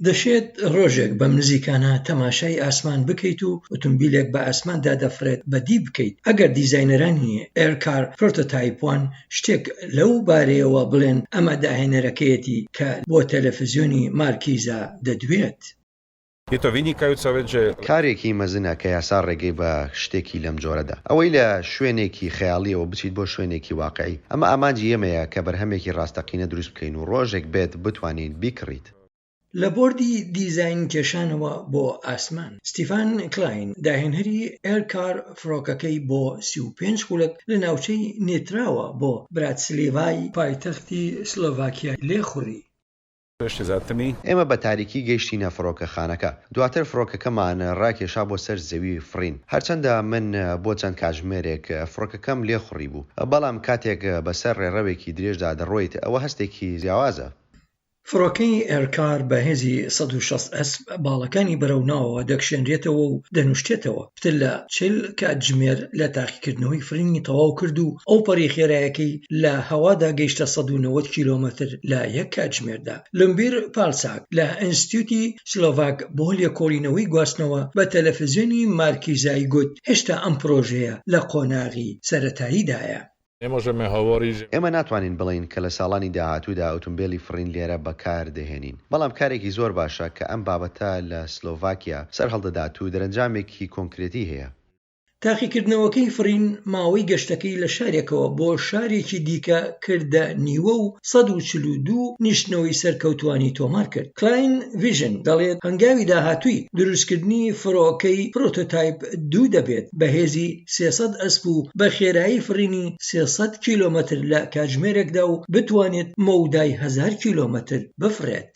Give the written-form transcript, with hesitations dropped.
دەشێت ڕۆژێک بەم نزیکانە تەماشای ئاسمان بکەیت و ئوتومبیلێک بە ئاسماندا دەفڕێت بەدی بکەیت، ئەگەر دیزاینەرانی AirCar Prototype One شتێک لەو بارەیەوە بڵێن ئەمە داهێنەرەکەیەتی کە بۆ تەلەفزیۆنی مارکیزا دەدوێت. کارێکی مەزنە کە یاسا ڕێگەی بە شتێکی لەم جۆرە دا. ئەوەی لە شوێنێکی خەیاڵییەوە بچیت بۆ شوێنێکی واقیعی. ئەمە ئامانجی ئێمەیە کە بەرهەمێکی ڕاستەقینە دروست بکەین و ڕۆژێک بێت بتوانیت بیکڕیت. لە بۆردی دیزاین کێشانەوە بۆ ئاسمان، ستیفان کلاین، داهێنەری ئێرکار فڕۆکەکەی بۆ 35 خولەک لە ناوچەی نێتراوە بۆ براتسلیڤای پایتەختی سلۆڤاکیا لێخوڕی. ئێمە بە تاریکی گەیشتینە فڕۆکەخانەکە. دواتر فڕۆکەکەمان ڕاکێشا بۆ سەر زەوی فڕین. هەرچەندە من بۆ چەند کاتژمێرێک فڕۆکەکەم لێخوڕیبوو، بەڵام کاتێک بەسەر ڕێڕەوێکی درێژدا دەڕۆیت، ئەوە هەستێکی جیاوازە. فڕۆکەی ئێرکار بە هێزی 160 ئەسپ باڵەکانی بەرەو ناوەوە دەکشێنرێتەوە و دەنوشتێتەوە، پتر لە 40 کاتژمێر لە تاقیکردنەوەی فڕینی تەواو کرد و ئەوپەڕی خێرایەکەی لە هەوادا گەیشتە 190 کیلۆمەتر لە یەک کاتژمێردا. لومبیر پالساک لە ئینستتیوتی سلۆڤاک بۆ لێکۆڵینەوەی گواستنەوە بە تەلەفزیۆنی مارکیزای گوت، هێشتا ئەم پرۆژەیە لە قۆناغی سەرەتاییدایە. ئێمە ناتوانین بڵێین کە لە ساڵانی داهاتوودا ئوتومبێلی فڕین لێرە بەکار دەهێنین، بەڵام کارێکی زۆر باشە کە ئەم بابەتە لە سلۆڤاکیا سەرهەڵدەدات و دەرەنجامێکی کۆنکرێتی هەیە. تاقیکردنەوەکەی فڕین ماوەی گەشتەکەی لە شارێکەوە بۆ شارێکی دیکە کردە نیوە و 142 نیشتنەوەی سەرکەوتووانەی تۆمارکرد. کلاین ڤیژن دەڵێت هەنگاوی داهاتووی دروستکردنی فڕۆکەی پرۆتۆتایپ دوو دەبێت بە هێزی 300 ئەسپ و بە خێرایی فڕینی 300 کیلۆمەتر لە کاتژمێرێکدا و بتوانێت مەودای 1000 کیلۆمەتر بفڕێت.